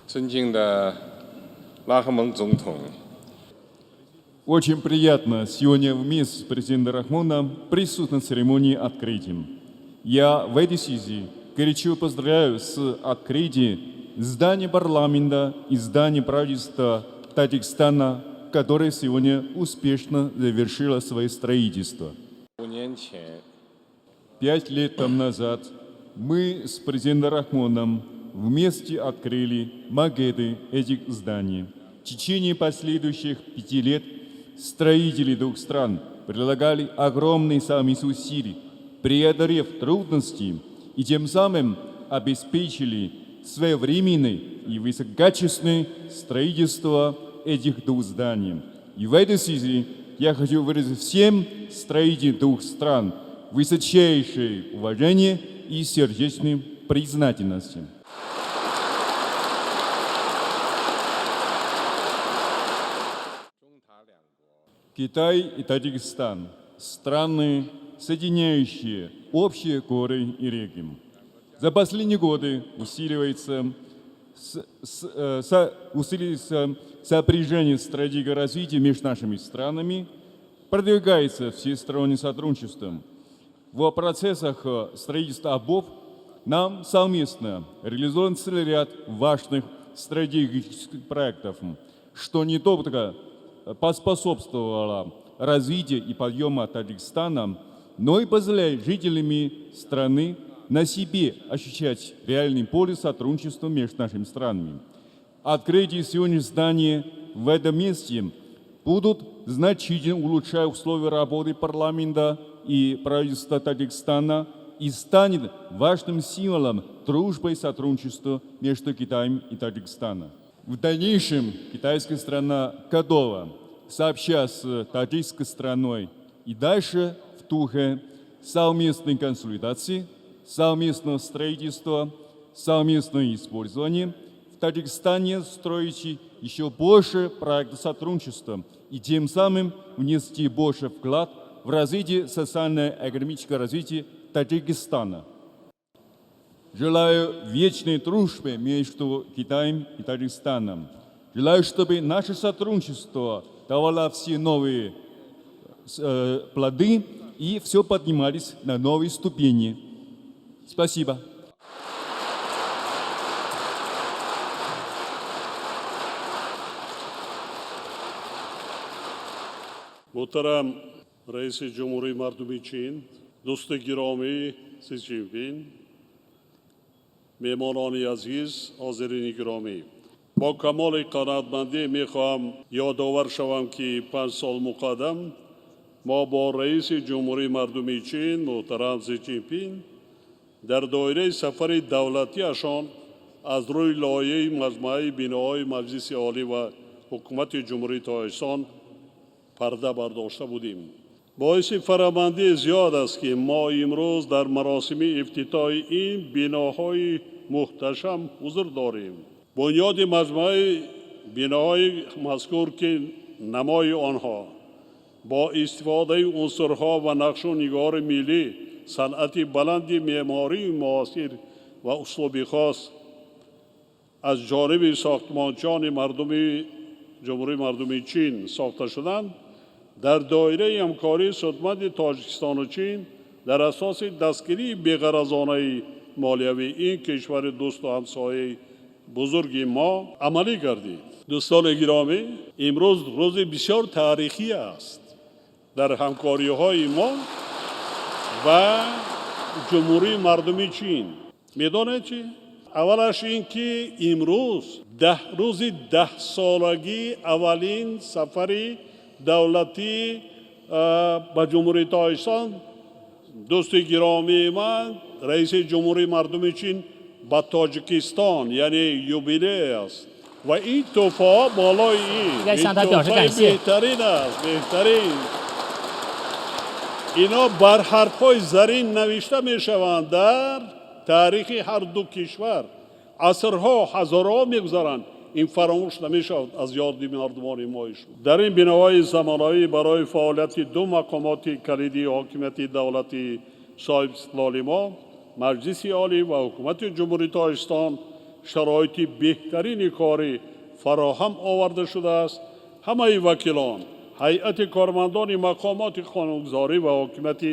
尊敬的拉赫蒙总统， Очень приятно сегодня вместе с президентом Рахмоном присутствовать на церемонии открытия. Я в этой связи горячо поздравляю с открытием здания парламента и здания правительства Таджикистана, которое сегодня успешно завершило свое строительство. 5年前， 5 лет тому назад мы с президентом Рахмоном вместе открыли макеты этих зданий. В течение последующих 5 лет строители двух стран прилагали огромные совместные усилия, преодолев трудности, и тем самым обеспечили своевременное и высококачественное строительство этих двух зданий. И в этой связи я хочу выразить всем строителям двух стран высочайшее уважение и сердечную признательность. Китай и Таджикистан – страны, соединяющие общие горы и реки. За последние годы усиливается сопряжение стратегии развития между нашими странами, продвигается всестороннее сотрудничество. В процессах строительства ОБОВ нам совместно реализован целый ряд важных стратегических проектов, что не только поспособствовало развитию и подъему Таджикистана, но и позволяет жителями страны на себе ощущать реальный поле сотрудничества между нашими странами. Открытие сегодня здания в этом месте будут значительно улучшать условия работы парламента и правительства Таджикистана и станет важным символом дружбы и сотрудничества между Китаем и Таджикистаном. В дальнейшем китайская страна готова сообща с таджикской страной и дальше в духе совместной консолидации, совместного строительства, совместного использования в Таджикистане строить еще больше проектов сотрудничества и тем самым внести больше вклад в развитие социально-экономического развития Таджикистана. Желаю вечной дружбы между Китаем и Таджикистаном. Желаю, чтобы наше сотрудничество давало все новые плоды и все поднимались на новые ступени. Спасибо. Муҳтарам раиси Ҷумҳурии Мардумии Чин, дӯсти гиромӣ Си Ҷинпин, меҳмонони азиз, ҳозирини гиромӣ, бо камоли қаноатмандӣ мехоҳам ёдовар шавам, ки 5 сол муқаддам мо бо раиси Ҷумҳурии Мардумии Чин муҳтарам Си Ҷинпин дар доираи сафари давлатиашон аз рӯи лоиҳаи маҷмӯаи биноҳои Маҷлиси Олӣ ва Ҳукумати Ҷумҳурии Тоҷикистон парда бардошта будем. Боиси фараҳмандии зиёд аст, ки мо имрӯз дар маросими ифтитоҳи ин биноҳои муҳташам ҳузур дорем. Бунёди маҷмӯаи биноҳои мазкур, ки намои онҳо бо истифодаи унсурҳо ва нақшу нигори миллӣ, санъати баланди меъмории муосир ва услуби хос аз ҷониби сохтмончиёни мардуми Ҷумҳурии Мардумии Чин сохта шуданд, дар доираи ҳамкории судманди Тоҷикистону Чин дар асоси дастгирии беғаразонаи молиявии ин кишвари дӯсту ҳамсояи бузурги мо амалӣ гардид. Дӯстони гиромӣ, имрӯз рӯзи бисёр таърихӣ аст дар ҳамкориҳои мо ва Ҷумҳурии Мардумии Чин. Медонед чӣ? Аввалаш ин ки имрӯз даҳ рӯзи даҳсолагии аввалин сафари давлатӣ ба Ҷумҳурии Тоҷикистон дӯсти гиромии ман, раиси Ҷумҳурии Мардуми Чин ба Тоҷикистон, яъне юбилей аст ва ин тӯҳфаҳо болои ин тӯҳфаи беҳтарин аст, беҳтарин. Ино бар ҳарфҳои зарин навишта мешаванд дар таърихи ҳар ду кишвар. Асрҳо, ҳазорҳо мегузаранд, ин фаромӯш намешавад аз ёди мардумони мо. Дар ин биноҳои замонавӣ барои фаъолияти ду мақомоти калидии ҳокимияти давлати соҳибистиқлоли мо, Маҷлиси Олӣ ва Ҳукумати Ҷумҳурии Тоҷикистон, Шароити беҳтарини корӣ фароҳам оварда шудааст. Ҳамаи вакилон, ҳайати кормандони мақомоти қонунгузорӣ ва ҳокимияти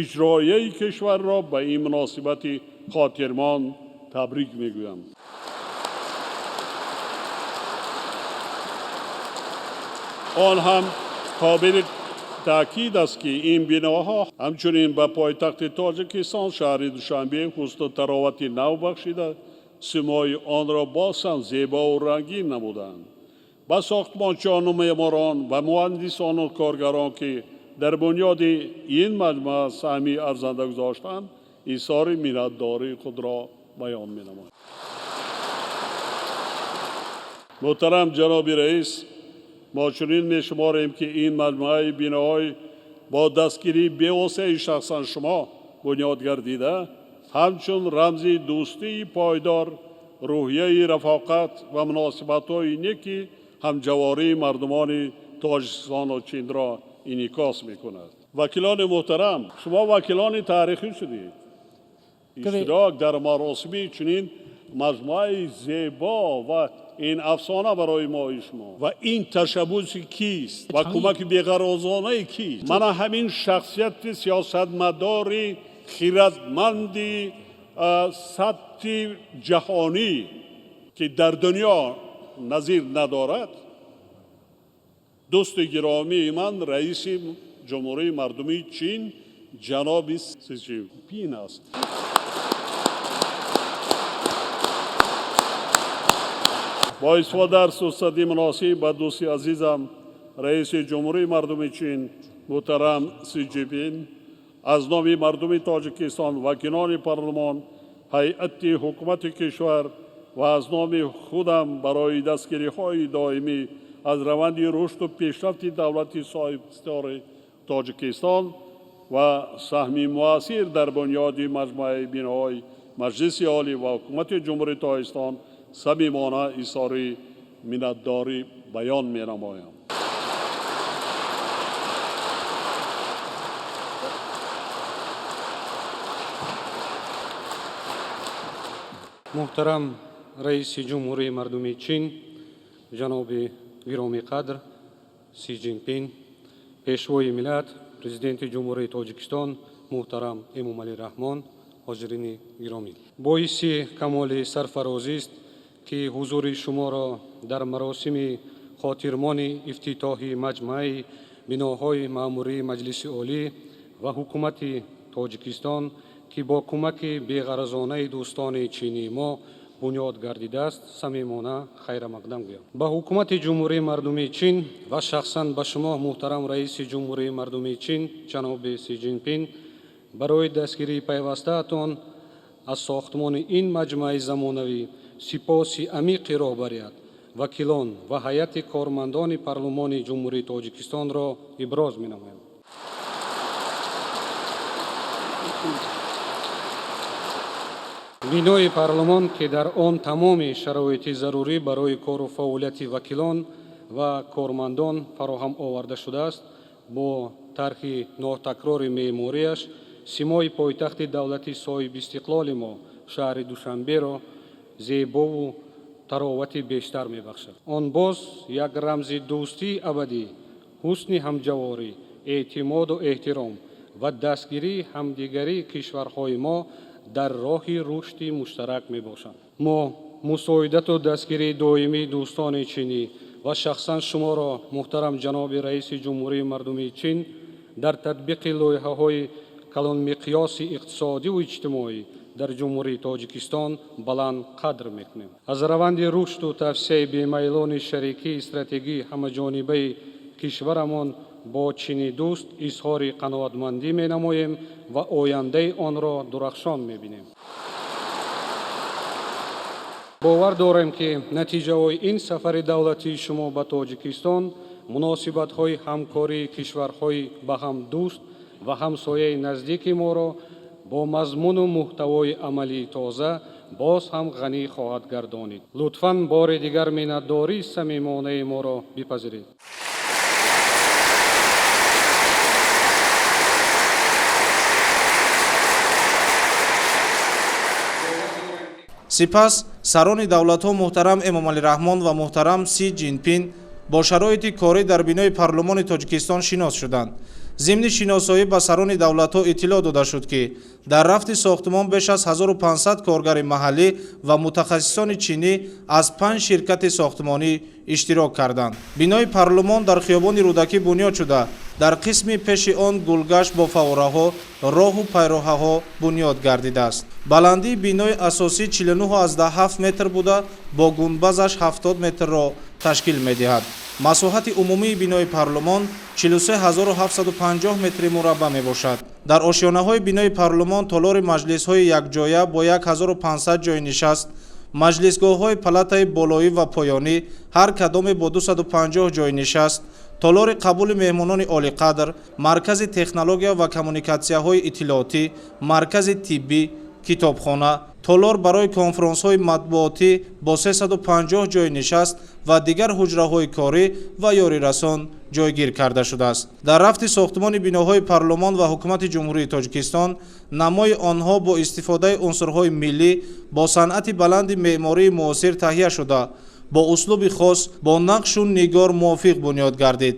иҷроияи кишварро ба ин муносибати хотирмон табрик мегӯям. Он ҳам қобили таъкид аст, ки ин биноҳо ҳамчунин ба пойтахти Тоҷикистон, шаҳри Душанбе, ҳусну таровати нав бахшида, симои онро боз ҳам зебову рангин намуданд. Ба сохтмончиёну меъморон ва муҳандисону коргарон, ки дар бунёди ин маҷмӯа саҳми арзанда гузоштанд, изҳори миннатдории худро баён менамоям. Муҳтарам ҷаноби раис, мо чунин мешуморем, ки ин маҷмӯаи биноҳои бо дастгирии бевоситаи шахсан шумо бунёд гардида, ҳамчун рамзи дӯстии пойдор, рӯҳияи рафоқат ва муносибатҳои неки ҳамҷавории мардумони Тоҷикистону Чинро инъикос мекунад. Вакилони муҳтарам, шумо вакилони таърихӣ шудед. Иштирок дар маросими чунин маҷмӯаи зебо ва ин афсона барои мои шумо ва ин ташаббуси кист ва кӯмаки беғарозонаи кист? Мана ҳамин шахсияти сиёсатмадори хирадманди сатҳи ҷаҳонӣ, ки дар дунё назир надорад, дӯсти гиромии ман, раиси Ҷумҳурии Мардумии Чин ҷаноби Си Ҷинпин аст. Бо истифода аз фурсати муносиб ба дӯсти азизам, раиси Ҷумҳурии Мардуми Чин муҳтарам Си Ҷинпин, аз номи мардуми Тоҷикистон, вакилони парлумон, ҳайати ҳукумати кишвар ва аз номи худам барои дастгириҳои доимӣ аз раванди рушду пешрафти давлати соҳибихтиёри Тоҷикистон ва саҳми муассир дар бунёди маҷмӯаи биноҳои Маҷлиси Олӣ ва Ҳукумати Ҷумҳурии Тоҷикистон самимона изҳори миннатдорӣ баён менамоям. Муҳтарам раиси Ҷумҳурии Мардумии Чин ҷаноби гиромиқадр Си Ҷинпин, Пешвои миллат, Президенти Ҷумҳурии Тоҷикистон муҳтарам Эмомалӣ Раҳмон, ҳозирини гиромӣ, боиси камоли сарфарозист, ки ҳузури шуморо дар маросими хотирмони ифтитоҳи маҷмӯаи биноҳои маъмурии Маҷлиси Олӣ ва Ҳукумати Тоҷикистон, ки бо кӯмаки беғаразонаи дӯстони чинии мо бунёд гардидааст, самимона хайрамақдам гӯям. Ба Ҳукумати Ҷумҳурии Мардумии Чин ва шахсан ба шумо, муҳтарам раиси Ҷумҳурии Мардумии Чин ҷаноби Си Ҷинпин, барои дастгирии пайвастаатон аз сохтмони ин маҷмӯаи замонавӣ сипоси амиқи роҳбарият, вакилон ва ҳайати кормандони парлумони Ҷумҳурии Тоҷикистонро иброз менамоям. Бинои парлумон, ки дар он тамоми шароити зарурӣ барои кору фаъолияти вакилон ва кормандон фароҳам оварда шудааст, бо тарҳи нотакрори меъмориаш симои пойтахти давлати соҳибистиқлоли мо, шаҳри Душанберо, зебову таровати бештар мебахшад. Он боз як рамзи дӯстии абадӣ, ҳусни ҳамҷаворӣ, эътимоду эҳтиром ва дастгирии ҳамдигарии кишварҳои мо дар роҳи рушди муштарак мебошанд. Мо мусоидату дастгирии доимии дӯстони чинӣ ва шахсан шуморо, муҳтарам ҷаноби раиси Ҷумҳурии Мардумии Чин, дар татбиқи лоиҳаҳои калонмиқёси иқтисодиву иҷтимоӣ дар Ҷумҳурии Тоҷикистон баланд қадр мекунем. Аз раванди рушду тавсеаи бемайлони шарикии стратегии ҳамаҷонибаи кишварамон бо Чини дӯст изҳори қаноатмандӣ менамоем ва ояндаи онро дурахшон мебинем. Бовар дорем, ки натиҷаҳои ин сафари давлатии шумо ба Тоҷикистон муносибатҳои ҳамкории кишварҳои ба ҳам дӯст ва ҳамсояи наздики моро бо мазмуну муҳтавои амалии тоза боз ҳам ғанӣ хоҳад гардонид. Лутфан бори дигар миннатдории самимонаи моро бипазиред. Сипас сарони давлатҳо муҳтарам Эмомалӣ Раҳмон ва муҳтарам Си Ҷинпин бо шароити корӣ дар бинои парлумони Тоҷикистон шинос шуданд. Зимни шиносоӣ ба сарони давлатҳо иттилоъ дода шуд, ки дар рафти сохтумон беш аз 1500 коргари маҳаллӣ ва мутахассисони чинӣ аз панҷ ширкати сохтмонӣ иштирок карданд. Бинои парлумон дар хиёбони Рӯдакӣ бунёд шуда, дар қисми пеши он гулгашт бо фаввораҳо, роҳу пайроҳаҳо бунёд гардидааст. Баландии бинои асосӣ 49,7 метр буда, бо гунбазаш 70 метрро ташкил медиҳад. Масоҳати умумии бинои парлумон 43 750 метри мураббаъ мебошад. Дар ошёнаҳои бинои парлумон толори маҷлисҳои якҷоя бо 1500 ҷойи нишаст, маҷлисгоҳҳои палатаи болоӣ ва поёнӣ, ҳар кадоме бо 250 ҷойи нишаст, толори қабули меҳмонони олиқадр, маркази технология ва коммуникатсияҳои иттилоотӣ, маркази тиббӣ, китобхона, толор барои конфронсҳои матбуотӣ бо 350 ҷойи нишаст ва дигар ҳуҷраҳои корӣ ва ёрирасон ҷойгир карда шудааст. Дар рафти сохтмони биноҳои парлумон ва ҳукумати Ҷумҳурии Тоҷикистон намои онҳо бо истифодаи унсурҳои миллӣ бо санъати баланди меъмории муосир таҳия шуда, бо услуби хос, бо нақшу нигор мувофиқ бунёд гардид.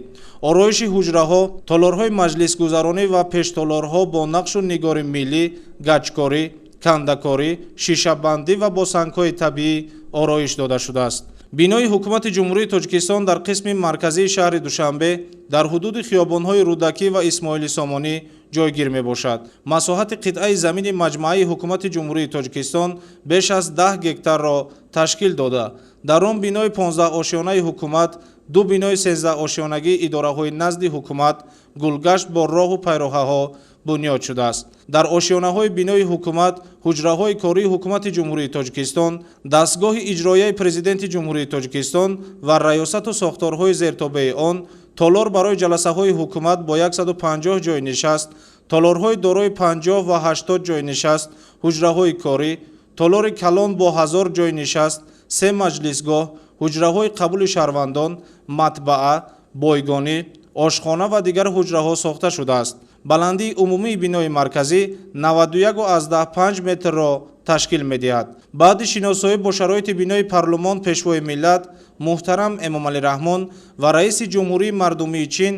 Ороиши ҳуҷраҳо, толорҳои маҷлисгузаронӣ ва пештолорҳо бо нақшу нигори миллӣ, гачкорӣ, кандакорӣ, шишабандӣ ва бо сангҳои табиӣ ороиш дода шудааст. Бинои ҳукумати Ҷумҳурии Тоҷикистон дар қисми марказии шаҳри Душанбе, дар ҳудуди хиёбонҳои Рӯдакӣ ва Исмоили Сомонӣ ҷойгир мебошад. Масоҳати қитъаи замини маҷмааи ҳукумати Ҷумҳурии Тоҷикистон беш аз 10 гектарро ташкил дода, дар он бинои 15-ошёнаи ҳукумат, ду бинои 13-ошёнагии идораҳои назди ҳукумат, гулгашт бо роҳу пайроҳаҳо бунёд шудааст. Дар ошёнаҳои бинои ҳукумат ҳуҷраҳои кории ҳукумати Ҷумҳурии Тоҷикистон, дастгоҳи иҷроияи Президенти Ҷумҳурии Тоҷикистон ва раёсату сохторҳои зертобеи он, толор барои ҷаласаҳои ҳукумат бо 150 ҷойи нишаст, толорҳои дорои 50 ва 80 ҷойи нишаст, ҳуҷраҳои корӣ, толори калон бо 1000 ҷойи нишаст, се маҷлисгоҳ, ҳуҷраҳои қабули шаҳрвандон, матбаа, бойгонӣ, ошхона ва дигар ҳуҷраҳо сохта шудааст. Баландии умумии бинои марказӣ 91,5 метрро ташкил медиҳад. Баъди шиносоӣ бо шароити бинои парлумон Пешвои миллат муҳтарам Эмомалӣ Раҳмон ва раиси Ҷумҳурии Мардумии Чин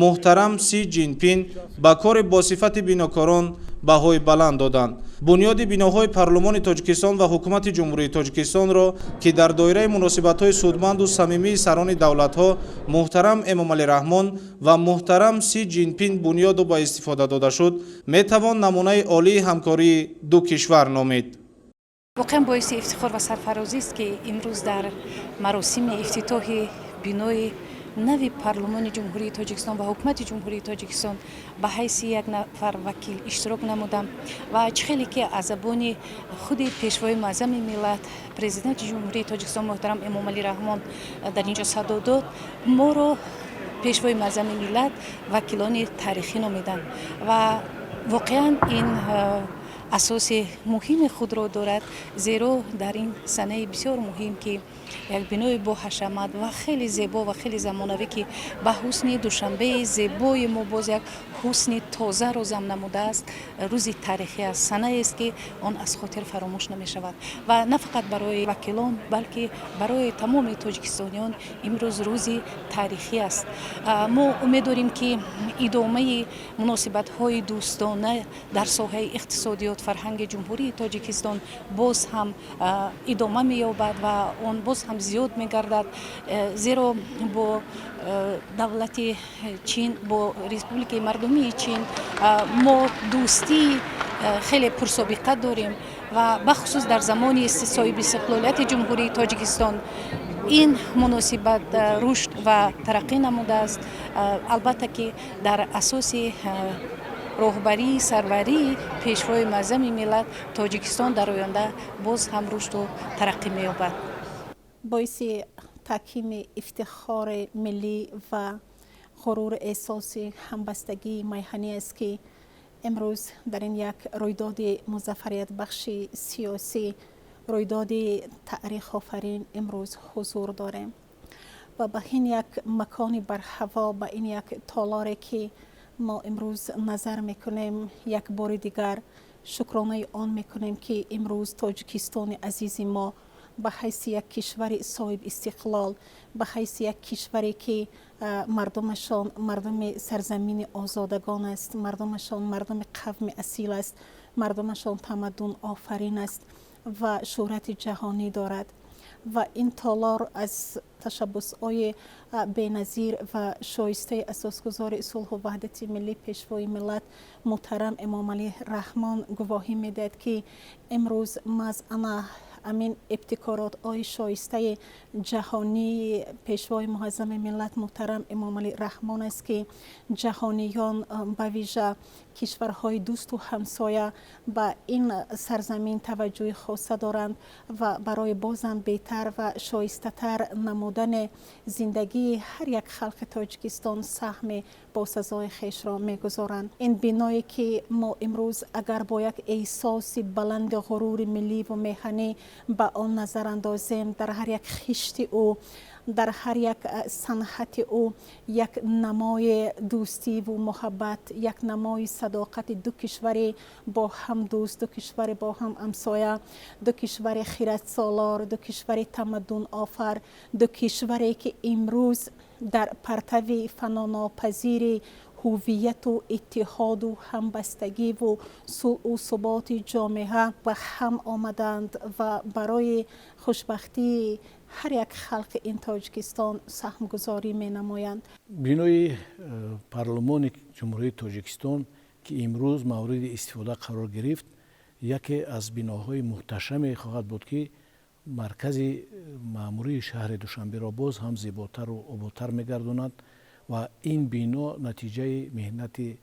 муҳтарам Си Ҷинпин ба кори босифати бинокорон баҳои баланд доданд. Бунёди биноҳои парлумони Тоҷикистон ва ҳукумати Ҷумҳурии Тоҷикистонро, ки дар доираи муносибатҳои судманду самимии сарони давлатҳо муҳтарам Эмомалӣ Раҳмон ва муҳтарам Си Ҷинпин бунёду ба истифода дода шуд, метавон намунаи олии ҳамкории ду кишвар номид. Воқеан, боиси ифтихор ва сарфарозист, ки имрӯз дар маросими ифтитоҳи бинои нави парлумони Ҷумҳурии Тоҷикистон ва ҳукумати Ҷумҳурии Тоҷикистон ба ҳайси як нафар вакил иштирок намудам. Ва чӣ хеле ки аз забони худи Пешвои муаззами миллат, Президенти Ҷумҳурии Тоҷикистон муҳтарам Эмомалӣ Раҳмон дар ин ҷо садо дод, моро Пешвои муаззами миллат вакилони таърихӣ номиданд ва воқеан ин асоси муҳими худро дорад, зеро дар ин санаи бисёр муҳим, ки як бинои боҳашамат ва хеле зебо ва хеле замонавӣ, ки ба ҳусни Душанбеи зебои мо боз як ҳусни тозаро зам намудааст, рӯзи таърихӣ аст, санаест, ки он аз хотир фаромӯш намешавад. Ва на фақат барои вакилон, балки барои тамоми тоҷикистониён имрӯз рӯзи таърихӣ аст. Мо умед дорем, ки идомаи муносибатҳои дӯстона дар соҳаи иқтисодиёт, фарҳанги Ҷумҳурии Тоҷикистон боз ҳам идома меёбад ва он боз ҳам зиёд мегардад, зеро бо давлати Чин, бо Республикаи Мардумии Чин мо дӯстии хеле пурсобиқа дорем ва бахусус дар замони соҳибистиқлолияти Ҷумҳурии Тоҷикистон ин муносибат рушд ва тараққӣ намудааст. Албатта ки дар асоси роҳбарии сарварии Пешвои муаззами миллат Тоҷикистон дар оянда боз ҳам рушду тараққӣ меёбад. Боиси таҳкими ифтихори миллӣ ва ғурури эҳсоси ҳамбастагии майҳанӣ аст, ки имрӯз дар ин як рӯйдоди музаффариятбахши сиёсӣ, рӯйдоди таърихофарин имрӯз ҳузур дорем ва ба ин як макони барҳаво, ба ин як толоре, ки мо имрӯз назар мекунем, як бори дигар Шукронаи он мекунем, ки имрӯз Тоҷикистони азизи мо ба ҳайси як кишвари соҳибистиқлол, ба ҳайси як кишваре, ки мардумашон мардуми сарзамини озодагон аст, мардумашон мардуми қавми асил аст, мардумашон тамаддун офарин аст ва шӯҳрати ҷаҳонӣ дорад, ва ин толор аз ташаббусҳои беназир ва шоистаи Асосгузори сулҳу ваҳдати миллӣ, Пешвои миллат муҳтарам Эмомалӣ Раҳмон гувоҳӣ медиҳад, ки имрӯз маҳз ана ҳамин ибтикоротҳои шоистаи ҷаҳонии Пешвои муаззами миллат муҳтарам Эмомалӣ Раҳмон аст, ки ҷаҳониён, ба вижа кишварҳои дӯсту ҳамсоя, ба ин сарзамин таваҷҷӯҳи хоса доранд ва барои бозам беҳтар ва шоистатар намудани зиндагии ҳар як халқи Тоҷикистон саҳми босазои хешро мегузоранд. Ин биное, ки мо имрӯз агар бо як эҳсоси баланди ғурури милливу меҳанӣ ба он назар андозем, дар ҳар як хишти ӯ, дар ҳар як санъати ӯ як намои дӯстиву муҳаббат, як намои садоқати ду кишвари бо ҳам дӯст, ду кишвари бо ҳам ҳамсоя, ду кишвари хиратсолор, ду кишвари тамаддунофар, ду кишваре, ки имрӯз дар партави фанонопазири ҳувияту иттиҳоду ҳамбастагиву сулҳу суботи ҷомеа ба ҳам омаданд ва барои хушбахтии ҳар як халқи ин Тоҷикистон саҳмгузорӣ менамоянд. Бинои парлумони Ҷумҳурии Тоҷикистон, ки имрӯз мавриди истифода қарор гирифт, яке аз биноҳои муҳташаме хоҳад буд, ки маркази маъмурии шаҳри Душанберо боз ҳам зеботару ободтар мегардонад. Ва ин бино натиҷаи меҳнати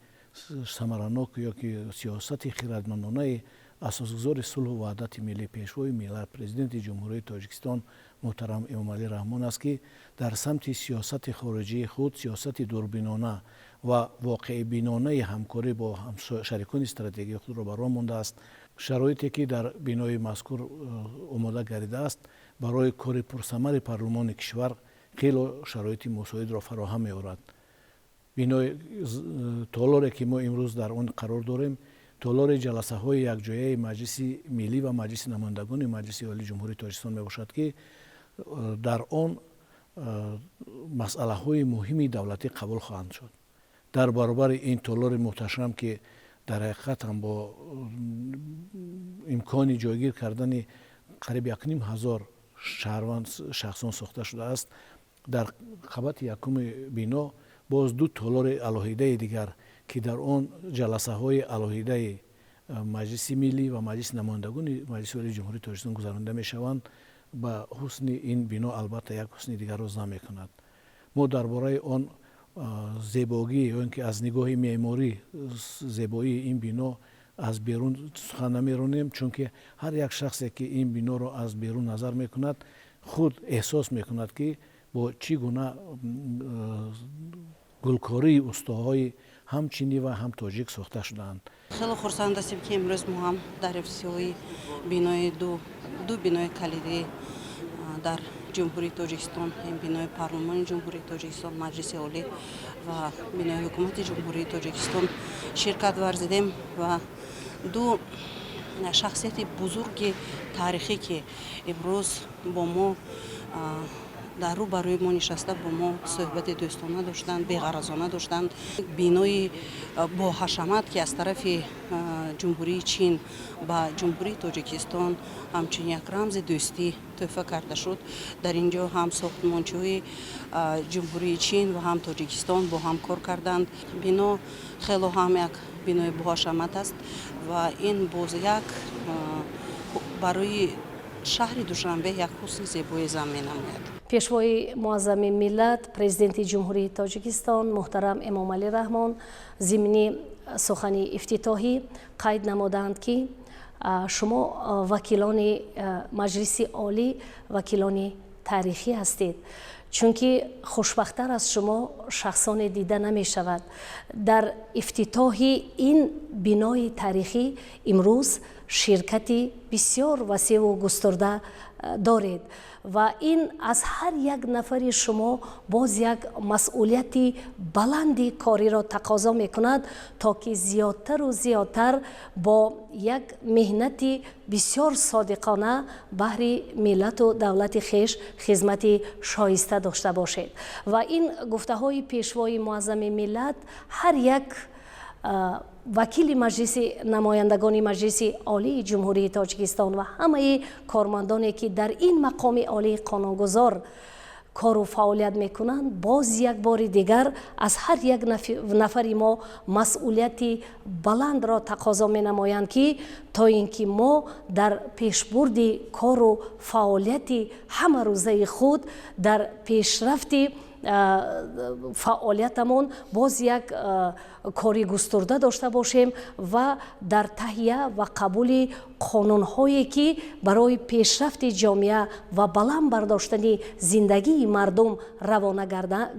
самаранок ёки сиёсати хирадмандонаи Асосгузори сулҳу ваҳдати миллӣ, Пешвои миллат, Президенти Ҷумҳурии Тоҷикистон муҳтарам Эмомалӣ Раҳмон аст, ки дар самти сиёсати хориҷии худ сиёсати дурбинона ва воқеъбинонаи ҳамкорӣ бо шарикони стратегии худро ба роҳ мондааст. Шароите, ки дар бинои мазкур омода гардидааст, барои кори пурсамари парлумони кишвар хело шароити мусоидро фароҳам меорад. Бинои толоре, ки мо имрӯз дар он қарор дорем, толори ҷаласаҳои якҷояи Маҷлиси миллӣ ва Маҷлиси намояндагони Маҷлиси Олии Ҷумҳурии Тоҷикистон мебошад, ки дар он масъалаҳои муҳими давлатӣ қабул хоҳанд шуд. Дар баробари ин толори муҳташам, ки дар ҳақиқат ҳам бо имкони ҷойгир кардани қариб 1500 шаҳрванд, шахсон сохта шудааст, дар қабати якуми бино боз ду толори алоҳидаи дигар, ки дар он ҷаласаҳои алоҳидаи Маҷлиси миллӣ ва Маҷлиси намояндагони Маҷлиси Олии Ҷумҳурии Тоҷикистон гузаронида мешаванд, ба ҳусни ин бино албатта як ҳусни дигарро зам мекунад. Мо дар бораи он зебогӣ ё ин ки аз нигоҳи меъморӣ зебоии ин бино аз берун сухан намеронем, чунки ҳар як шахсе, ки ин биноро аз берун назар мекунад, худ эҳсос мекунад, ки бо чӣ гуна гулкории устоҳои ҳам чинӣ ва ҳам тоҷик сохта шудаанд. Хеле хурсанд ҳастем, ки имрӯз мо ҳам дар ифтитоҳи бинои ду бинои калидӣ дар Ҷумҳурии Тоҷикистон, ин бинои парлумони Ҷумҳурии Тоҷикистон, Маҷлиси Олӣ, ва бинои Ҳукумати Ҷумҳурии Тоҷикистон ширкат варзидем ва ду шахсияти бузурги таърихӣ, ки имрӯз бо мо дар рӯ ба рӯи мо нишаста, бо мо суҳбати дӯстона доштанд, беғаразона доштанд. Бинои боҳашамат, ки аз тарафи Ҷумҳурии Чин ба Ҷумҳурии Тоҷикистон ҳамчун як рамзи дӯстӣ тӯҳфа карда шуд, дар ин ҷо ҳам сохтмончиҳои Ҷумҳурии Чин ва ҳам Тоҷикистон бо ҳам кор карданд. Бино хело ҳам як бинои боҳашамат аст ва ин боз як барои шаҳри Душанбе як ҳусни зебои зам менамояд. Пешвои муаззами миллат, Президенти Ҷумҳурии Тоҷикистон муҳтарам Эмомалӣ Раҳмон зимни сухани ифтитоҳӣ қайд намуданд, ки шумо, вакилони Маҷлиси Олӣ, вакилони таърихӣ ҳастед, чунки хушбахттар аз шумо шахсоне дида намешавад. Дар ифтитоҳи ин бинои таърихӣ имрӯз Ширкати бисёр васеъу густурда доред ва ин аз ҳар як нафари шумо боз як масъулияти баланди кориро тақозо мекунад, то ки зиёдтару зиёдтар бо як меҳнати бисёр содиқона баҳри миллату давлати хеш хизмати шоиста дошта бошед. Ва ин гуфтаҳои Пешвои Муаззами миллат ҳар як вакили Маҷлиси намояндагони Маҷлиси Олии Ҷумҳурии Тоҷикистон ва ҳамаи кормандоне, ки дар ин мақоми олии қонунгузор кору фаъолият мекунанд, боз як бори дигар аз ҳар як нафари мо масъулияти баландро тақозо менамоянд, ки то ин ки мо дар пешбурди кору фаъолияти ҳамарӯзаи худ, дар пешрафти фаъолиятамон боз як кори густурда дошта бошем ва дар таҳия ва қабули қонунҳое, ки барои пешрафти ҷомеа ва баланд бардоштани зиндагии мардум равона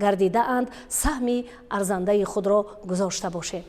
гардидаанд, саҳми арзандаи худро гузошта бошем.